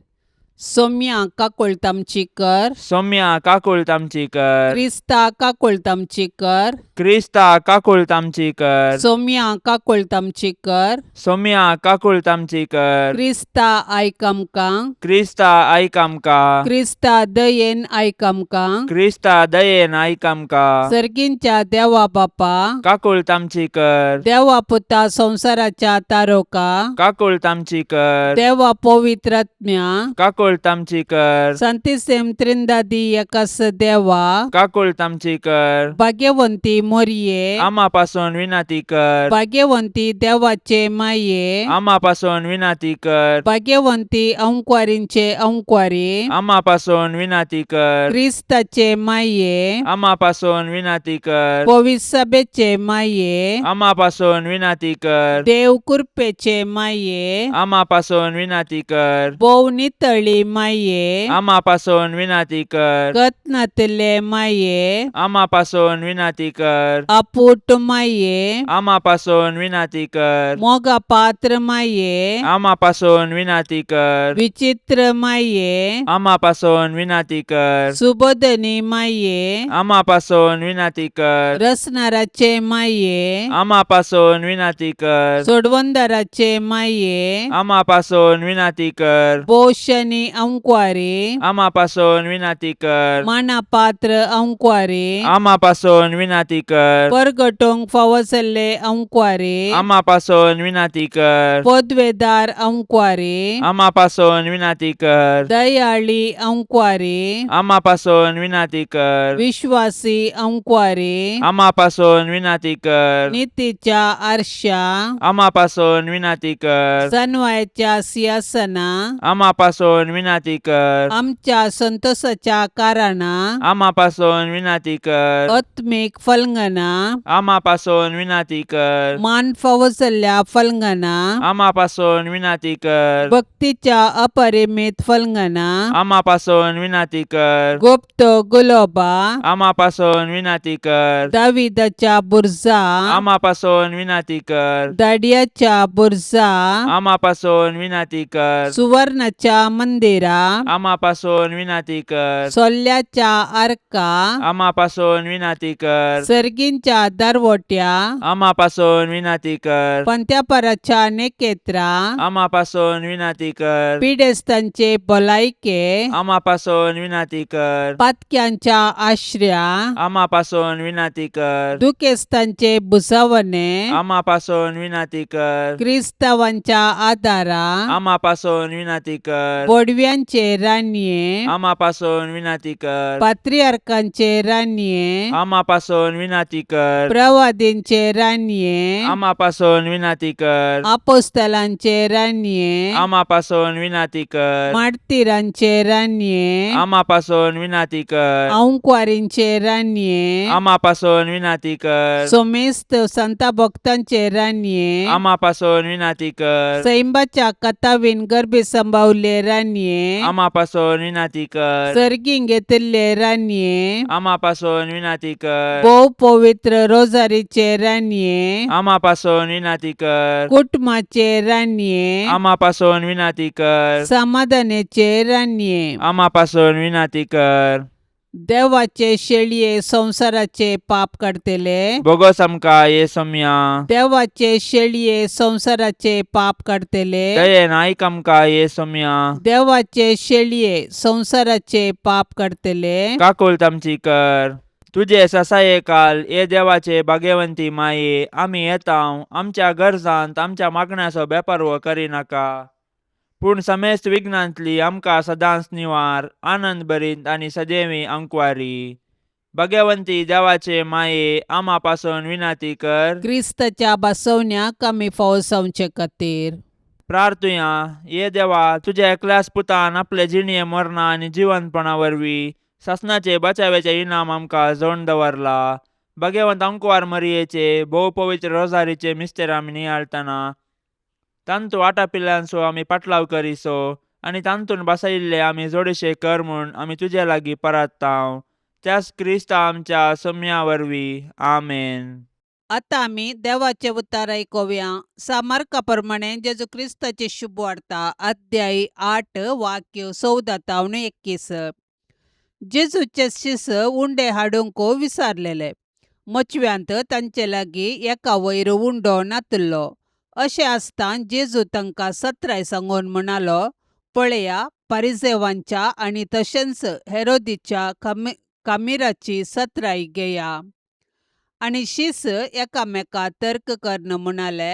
S2: सोम्या काकुळट आमची कर.
S3: सौम्या काकुळट आमची कर.
S2: क्रिस्ता काकुळट आमची कर.
S3: क्रिस्ता काकुळट आमची कर.
S2: सोम्या काकुळट आमची कर.
S3: सौम्या काकुळट आमची कर.
S2: क्रिस्ता आयक आमकां.
S3: क्रिस्ता आयक आमकां.
S2: क्रिस्ता दयेन आयक आमकां.
S3: क्रिस्ता दयेन आयक आमकां.
S2: सर्गींच्या देवा बापा,
S3: काकुळट आमची कर.
S2: देवा पुता संवसाराच्या तारोका,
S3: काकुळट आमची कर.
S2: देवा पवित्रात्म्या,
S3: काकुळट आमची कर.
S2: संतिसेम त्रिंदादी एकास देवा,
S3: काकुळट आमची कर.
S2: भाग्यवंती मोरये,
S3: आमा पासून विनंती कर.
S2: भाग्यवंती देवाचे माये,
S3: आमा पासून विनंती कर.
S2: भाग्यवंती अंकवारींचे अंकवारी,
S3: आमा पासून विनंती कर.
S2: क्रिस्ताचे माये,
S3: आमा पासून विनंती कर.
S2: पविसभेचे माये,
S3: आमा पासून विनंती कर.
S2: देव कृपेचे माये,
S3: आमा पासून विनंती कर.
S2: भोव नितळी माये,
S3: आमा पासून विनंती कर.
S2: कत्नातले माये,
S3: आमा पासून विनंती कर.
S2: अपूट माये,
S3: आमा पासून विनंती कर.
S2: मोगा पात्र माये,
S3: आमा पासून विनंती कर.
S2: विचित्र माये,
S3: आमा पासून विनंती कर.
S2: सुबोधनी माये,
S3: आमा पासून विनंती कर.
S2: रसनाराचे माये,
S3: आमा पासून विनंती कर.
S2: सोडवंदाराचे माये,
S3: आमा पासून विनंती कर.
S2: पोशनी अंकवारी,
S3: आमा पासून विनंती कर.
S2: मानापात्र अंकवारी,
S3: आमा पासून विनंती कर.
S2: परगटोंक फावो जाल्ले अंकवारी,
S3: आमा पासून विनंती कर.
S2: पदवेदार अंकवारी,
S3: आमा पासून विनंती कर.
S2: दयाळी अंकवारी,
S3: आमा पासून विनंती कर.
S2: विश्वासी अंकवारी,
S3: आमा पासून विनंती कर.
S2: नितीच्या आरशा,
S3: आमा पासून विनंती कर.
S2: सनवायच्या सिंहासना,
S3: आमा पासून विनंती कर.
S2: आमच्या संतोषाच्या कारणा,
S3: आमा पासून विनंती कर.
S2: आत्मीक फलंगना,
S3: आमा पासून विनंती कर.
S2: मान फावो जाल्ल्या फलंगना,
S3: आमा पासून विनंती कर.
S2: भक्तीच्या अपरिमित फलंगना,
S3: आमा पासून विनंती कर.
S2: गुप्त गुलोबा,
S3: आमा पासून विनंती कर.
S2: दाविदाच्या बुर्जा,
S3: आमा पासून विनंती कर.
S2: दाडियाच्या बुर्जा,
S3: आमा पासून विनंती कर.
S2: सुवर्णाच्या मंदिरा,
S3: आमा पासून विनंती कर.
S2: सोल्ल्याच्या आर्का,
S3: आमा पासून विनंती कर.
S2: सर्गींच्या दरवट्या,
S3: आमा पासून विनंती कर.
S2: पंत्यापराच्या नेकेत्रा,
S3: आमा पासून विनंती कर.
S2: पिडेस्तांचे भलायके,
S3: आमा पासून विनंती कर.
S2: पातक्यांच्या आश्र्या,
S3: आमा पासून विनंती कर.
S2: दुखेस्तांचे भुजावणे,
S3: आमा पासून विनंती कर.
S2: क्रिस्तावांच्या आदारा,
S3: आमा पासून विनंती कर.
S2: बोडव्या बडव्यांचे रानये
S3: आमा पासून विनाती कर.
S2: पात्रियार्कांचे रानये
S3: आमा पासून विनाती कर.
S2: प्रवादींचे रानये
S3: आमा पासून विनाती कर.
S2: आपोस्तलांचे रानये
S3: आमा पासून विनाती कर.
S2: मार्तीरांचे रानये
S3: आमा पासून विनाती कर.
S2: आंकवारींचे रानये
S3: आमा पासून विनाती कर.
S2: सोमेस्त संता भक्तांचे रानये
S3: आमा पासून विनाती कर.
S2: सैंबाच्या कथावीन गर्भी संभावले रानये
S3: आमा पासून विनाती कर.
S2: सर्गीं घेतिल्ले रानये
S3: आमा पासून विनाती कर.
S2: भोव पवित्र रोजारीचे रानये
S3: आमा पासून विनाती कर.
S2: कुटुंबाचे रानये
S3: आमा पासून विनाती कर.
S2: समाधानाचे रानये
S3: आमा पासून विनाती कर.
S2: देवाचे शेळये संवसाराचे पाप काडतले
S3: बोगोस आमकां ये सोम्या.
S2: देवाचे शेळये संवसाराचे पाप काडतले
S3: दयेन आयक आमकां ये सोम्या.
S2: देवाचे शेळये संवसाराचे पाप काडतले
S3: काकुळट आमची कर. तुजे ससाये काल ये देवाचे भाग्यवंती माये आमी येताव आमच्या गरजांत आमच्या मागण्याचो बेपारवो करिनाका पूण समेस्त विघ्नांतली आमकां सदांच निवार आनंद भरीत आनी सदैवी अंकवारी. भाग्यवंती देवाचे माये आमा पासून विनाती कर.
S2: क्रिस्ताच्या बसवण्याक आमी फावो जावचे खातीर
S3: प्रार्थुया. ये देवा तुज्या एकल्याच पुतान आपले जिणये मरणा आनी जिवंतपणा वरवीं सासणाचे बचाव्याचे इनाम आमकां जोडून दवरला. भगवंत अंकवार मरियेचे भोव पवित्र रोजारीचे मिस्तेर आमी नियाळतना तांतू आटापिल्ल्यांचो आमी पाटलाव करिसो आनी तांतून बसयिल्ले आमी जोडशे कर म्हूण आमी तुजे लागीं परत्ताव त्याच क्रिस्ता आमच्या सम्या वरवीं. आमेन.
S2: आतां आमी देवाचे उतार आयकुया. सामार्का प्रमाणे जेजू क्रिस्ताची शुभ वार्ता अध्याय 8 वाक्य 14 तावन 21. जेजूचे शिस उंडे हाडूंक विसारलेले. मचव्यांत तांचे लागीं एका वयर उंडो नातिल्लो. अशें आसतना जेजू तांकां सत्राय सांगून म्हणालो, पळया परिजेवांच्या आनी तशेंच हेरोदीच्या कामिराची सत्राय घेया. आनी शीस एकामेका तर्क करून म्हणाले,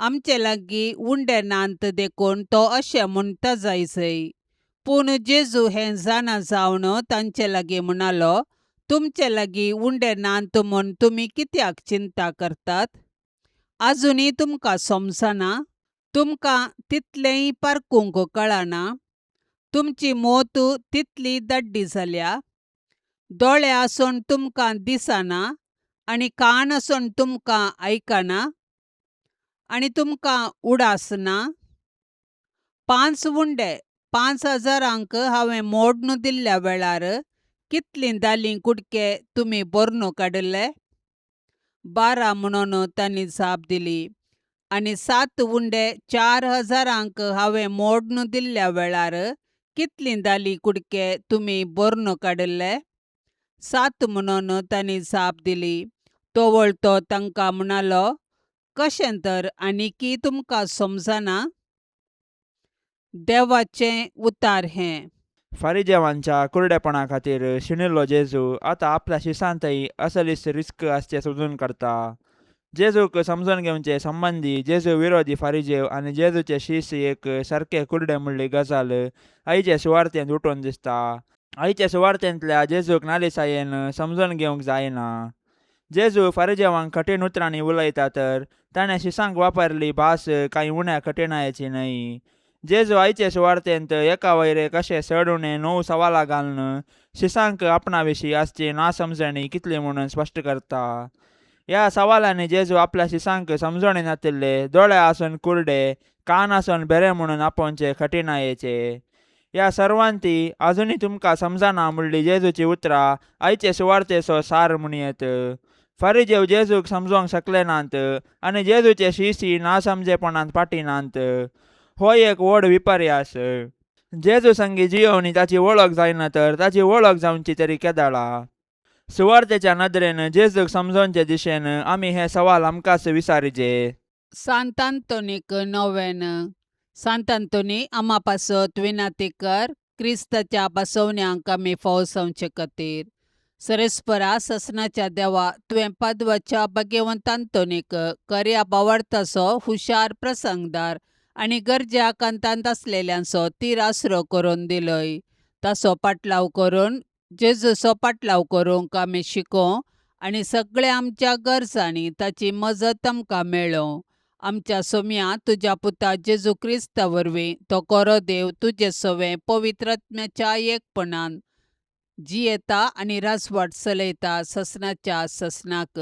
S2: आमचे लागीं उंडे नात देखून तो अशें म्हणटा जायजय. पूण जेजू हें जाणा जावन तांचे लागीं म्हणालो, तुमचे लागीं उंडे नात म्हूण तुमी कित्याक चिंता करतात? आजुनूय तुमकां समजना? तुमकां तितलेंय पारखूंक कळना? तुमची मोत तितली दाड्डी जाल्या? दोळे आसून तुमकां दिसना आनी कान आसून तुमकां आयकना आनी तुमकां उडास ना? 5 उंडे 5000 हांवें मोडून दिल्ल्या वेळार कितलीं दालीं कुडके तुमी भरून काडिल्ले? 12 म्हणून तांणी जाप दिली. आनी 7 उंडे 4000 हांवें मोडून दिल्ल्या वेळार कितलीं दालीं कुडके तुमी भरून काडिल्ले? 7 म्हणून तांणी जाप दिली. तो वळतो तांकां म्हणालो, कशें तर आनीकी तुमकां समजना? देवाचें उतार हें.
S3: फारिजेवांच्या कुरडेपणा खातीर शिणिल्लो जेजू आतां आपल्या शिसांतय असलीच रिस्क आसचें सोदून काडटा. जेजूक समजून घेवचे संबंदी जेजू विरोधी फारिजेव आनी जेजूचे शीस एक सारके कुरडे म्हणली गजाल आईचे सुवार्थेंत उठून दिसता. आईच्या सुवार्थेंतल्या जेजूक नालिसायेन समजून घेवंक जायना. जेजू फारिजेवांक कठीण उतरांनी उलयता तर ताणें शिसांक वापरली भास कांय उण्या कठिणायेची न्हय. जेजू आयचे सुवार्थेंत एका वयर एक अशें चड उणें 9 सवालां घालून शिसांक आपणा विशीं आसची नासमजणी कितली म्हणून स्पश्ट करता. ह्या सवालांनी जेजू आपल्या शिसांक समजणी नातिल्ले दोळे आसून कुरडे कान आसून बेरे म्हणून आपोवचे कठिणायेचे. ह्या सर्वांती आजुनूय तुमकां समजना म्हणली जेजूची उतरां आयचे सुवार्थेचो सार म्हणयेत. फारिजेव जेजूक समजोंक शकले नात आनी जेजूचे शिसी नासमजेपणांत फाटीं नात. हो एक व्हड विपर्यास. जेजू संगी जियोवनी ताची वळख जायना तर ताची वळख जावची तरी केदाळा. सुवार्थेच्या नदरेन जेजूक समजोवचे दिशेन आमी हें सवाल आमकांच विचारिजे.
S2: सांत आंतोनीक नोवेन. सांत आंतोनी आमा पासत विनाती कर क्रिस्ताच्या बसवण्यांक आमी फावो जावचे खातीर. सरेस्परा ससनाच्या देवा तुवें पादवाच्या भाग्यवंत आंतोनीक कर्या बावार्थाचो हुशार प्रसंगदार आनी गरज्या कांतांत आसलेल्यांचो तीर आसरो करून दिलय. ताचो पाटलाव करून जेजूचो पाटलाव करूंक आमी शिकों आनी सगळ्या आमच्या गरजांनी ताची मजत आमकां मेळों. आमच्या सोम्या तुज्या पुता जेजू क्रिस्ता वरवीं तो कोरो देव तुजे सवें पवित्र आत्म्याच्या एकपणान जियेता आनी राजवाट चलयता ससनाच्या ससनाक.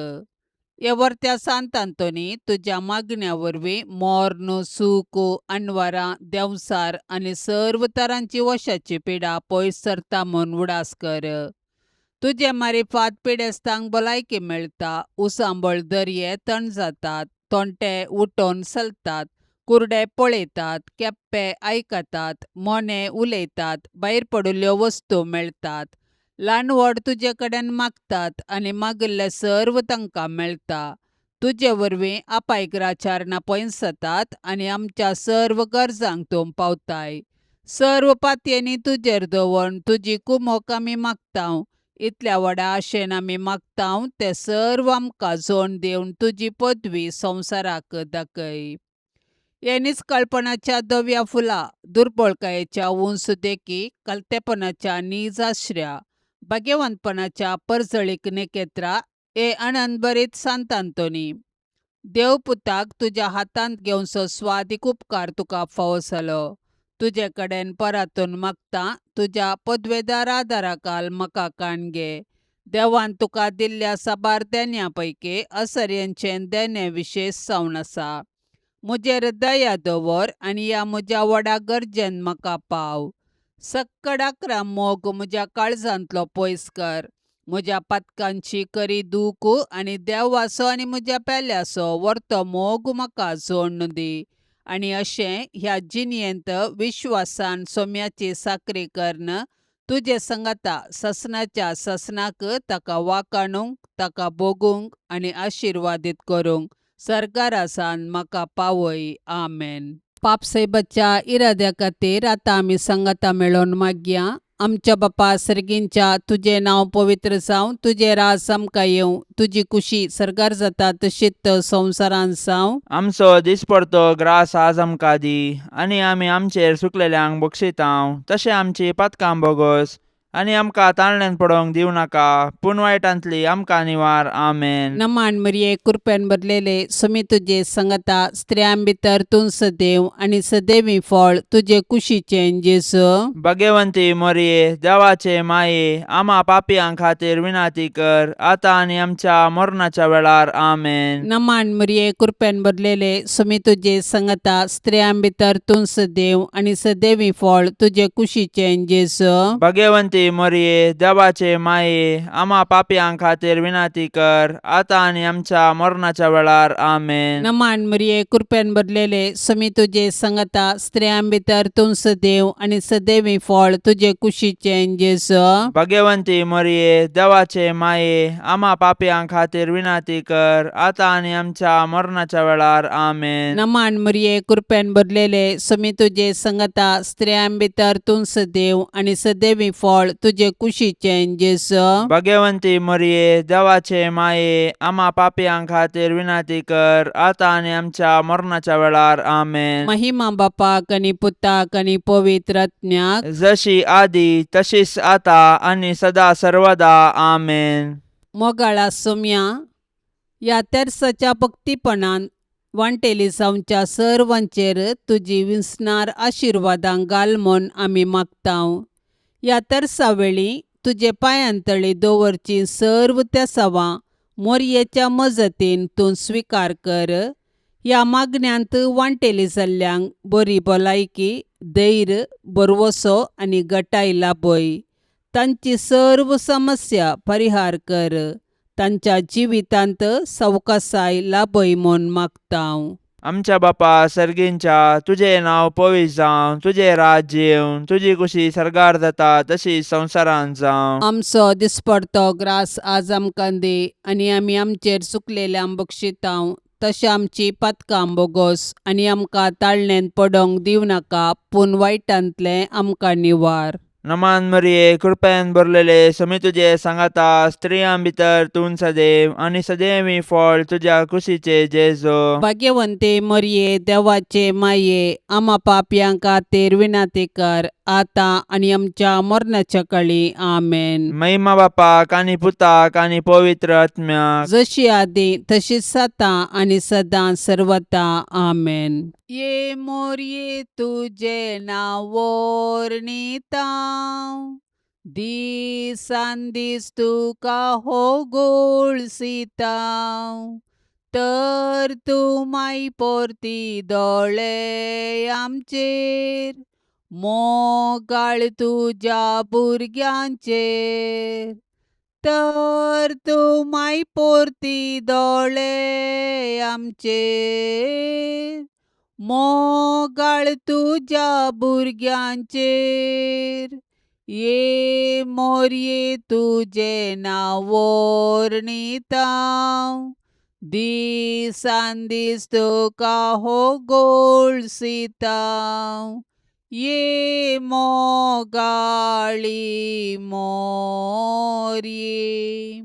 S2: हे वर्त्या सांत आंतोनी तुज्या मागण्या वरवीं मोर्न सूख अनवारां देंवसार आनी सर्व तरांची वशाची पिडा पयस सरता म्हूण उडास कर. तुजे मारिफात पिडेस्तांक भलायकी मेळटा, उसांबळ दर्ये तण जातात, तोंटे उठोन चलतात, कुर्डे पळयतात, केप्पे आयकतात, मोने उलयतात, भायर पडिल्ल्यो वस्तू मेळटात. ल्हान व्हड तुजे कडेन मागतात आनी मागिल्लें सर्व तांकां मेळटा. तुजे वरवीं आपायग्राचारणां पयस जातात आनी आमच्या सर्व गरजांक तूं पावताय. सर्व पातयेंनी तुजेर दवरून तुजी कुमोक आमी मागता. इतल्या व्हडा आशेन आमी मागता तें सर्व आमकां जोड दिवन तुजी पदवी संवसाराक दाखय. हे निस्कळपणाच्या धव्या फुलां, दुर्बळकायेच्या उंच देखी, कलतेपणाच्या नीज आश्र्या, भाग्यवंतपणाच्या परजळीक नेकेत्रा, हे आनंदभरीत सांत आंतोनी, देव पुताक तुज्या हातांत घेवचो स्वादीक उपकार तुका फावो जालो. तुजे कडेन परातून मागता तुज्या पदवेदार आदाराखाल म्हाका काण घे. देवान तुका दिल्ल्या साबार देण्या पैकी असऱ्यांचें देणें विशेश जावन आसा. म्हजेर दया दवर आनी ह्या म्हज्या व्हडा गरजेन म्हाका पाव. सक्कडाकरा मोग म्हज्या काळजांतलो पयस कर. म्हज्या पातकांची करी दूख आनी देवाचो आनी म्हज्या पेल्याचो वर्तो मोग म्हाका जोडून दी. आनी अशें ह्या जिणेंत विश्वासान सोम्याची साकरी करून तुजे संगाता ससनाच्या ससनाक ताका वाकाणूंक, ताका भोगूंक आनी आशिर्वादीत करूंक सरकारासान म्हाका पावय. आमेन. पापसायबाच्या इराद्या खातीर आतां आमी संगाता मेळोवन मागया. आमच्या बापा सर्गींच्या, तुजें नांव पवित्र जावं, तुजें राज आमकां येवं, तुजी कुशी सर्गार जाता तशीच संवसारांत जावं.
S3: आमचो दिसपडतो ग्रास आज आमकां दी आनी आमी आमचेर सुकलेल्यांक बक्षितांव तशें आमची पातकां बोगोस आनी आमकां ताळण्यान पडोवंक दिवं नाका पूण वायटांतली आमकां निवार. आमेन.
S2: नमान मरिये, कृपेन भरलेले, सुमी तुजे संगता, स्त्रियां भितर तूं सदैव आनी सदैवी फळ तुजे कुशीचें जेजू.
S3: भगवंती मोरये, देवाचे माये, आमा पापयां खातीर विनंती कर आतां आनी आमच्या मरणाच्या वेळार. आमेन.
S2: नमान मरिये, कृपेन भरलेले, सुमी तुजे संगता, स्त्रियां भितर तूं सदैव आनी सदैवी फळ तुजे कुशीचें जेजू.
S3: भगवंती मोरये, देवाचे माये, आमा पापयां खातीर विनंती कर आतां आनी आमच्या मरणाच्या वेळार. आमेन.
S2: नमान मरिये, कृपेन भरलेले, सुमी तुजे संगता, स्त्रियां भितर तूं सदैव आनी सदैवी फळ तुजे कुशीचें जेजू.
S3: भगवंती मोरये, देवाचे माये, आमा पापयां खातीर विनंती कर आतां आनी आमच्या मरणाच्या वेळार. आमेन.
S2: नमान मरिये, कृपेन भरलेले, सुमी तुजे संगता, स्त्रियां भितर तूं सदैव आनी सदैवी फळ तुजे कुशीचें जेजू.
S3: भगवंती मोरये, देवाचे माये, आमा पापयां खातीर विनंती कर आतां आनी आमच्या मरणाच्या वेळार. आमेन.
S2: महिमा बापाक आनी पुताक आनी पवित्र आत्म्याक,
S3: जशी आदी तशीच आता आनी सदा सर्वदा. आमेन.
S2: मोगाळा सोम्या, ह्या तेर्साच्या भक्तीपणान वांटेली जावच्या सर्वांचेर तुजी विसणार आशिर्वादां घाल म्हूण आमी मागतांव. ह्या तेर्सा वेळी तुजे पांयांतळी दवरची सर्व तेसावां मोरयेच्या मजतीन तूं स्विकार कर. ह्या मागण्यांत वांटेली जाल्ल्यांक बरी भलायकी, धैर्य, भरवसो आनी गटाय लाभय. तांची सर्व समस्या परिहार कर. तांच्या जिवितांत सवकासाय लाभय म्हूण मागतांव.
S3: आमच्या बापा सर्गींच्या, तुजें नांव पवित्र जावं, तुजें राज्य येवं, तुजी कुशी सर्गार जाता तशी संवसारांत जावं.
S2: आमचो दिसपडतो ग्रास आज आमकां दी आनी आमी आमचेर चुकलेल्यांक बक्षितांव तशें आमची पातकां बोगोस आनी आमकां ताळणेंत पडोवंक दिवं नाका पूण वायटांतलें आमकां निवार.
S3: नमान मरिये, कृपेन भरलेले, समी तुजे सांगाता, स्त्रियां भितर तूं सदैव आनी सदैवी फळ तुज्या कुशीचे जेजो.
S2: भाग्यवंते मरिये, देवाचे माये, आमा पापयां खातीर विनंती कर आतां आनी आमच्या मरणाच्या काळी. आमेन.
S3: महिमा बापाक आनी पुताक आनी पवित्र आत्म्याक.
S2: जशी आदी तशीच आतां आनी सदां सर्वता. आमेन. ये मोरये, तुजें नांव वर्णिता, दिसान दीस तुका हो गोळसिता, तर तूं माय परती दोळे आमचेर, मोगाळ तुज्या भुरग्यांचेर. तर तूं माय परती दोळे आमचेर, मोगाळ तुज्या भुरग्यांचेर. ये मोरये, तुजें नांव वर्णिता, दिसान दीस तुका हो गोळसिता, ये मोगाळी मोरये.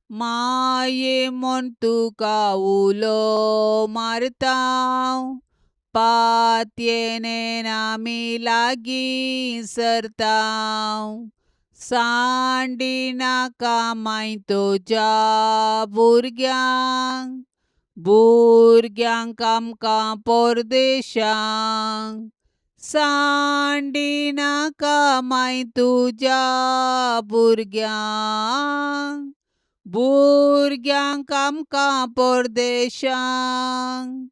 S2: माये म्हूण तुका उलो मारता, पातयेन आमी लागीं सरता, सांडिनाका माय तुज्या भुरग्यांक, भुरग्यांक आमकां परदेशांक. सांडिनाका माय तुज्या भुरग्यांक, भुरग्यांक आमकां परदेशांक.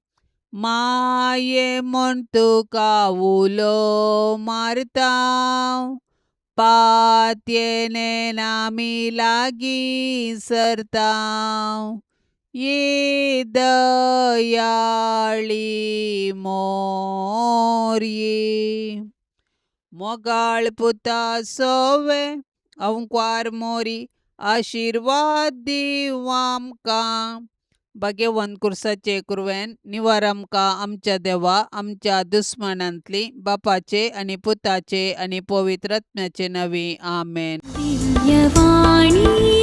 S2: माये म्हूण तुका उलो मारता, पातयेन आमी लागीं सरता, ये दयाळी मोरये. मोगाळ पुता सोवे अंकवार मोरी, आशिर्वाद दीव आमकां. भाग्यवंत कुर्साचे कुरवेन निवार आमकां आमच्या देवा आमच्या दुस्मानांतली, बापाचे आनी पुताचे आनी पवित्र आत्म्याचे नांवी. आमेन.
S1: दिव्यवाणी.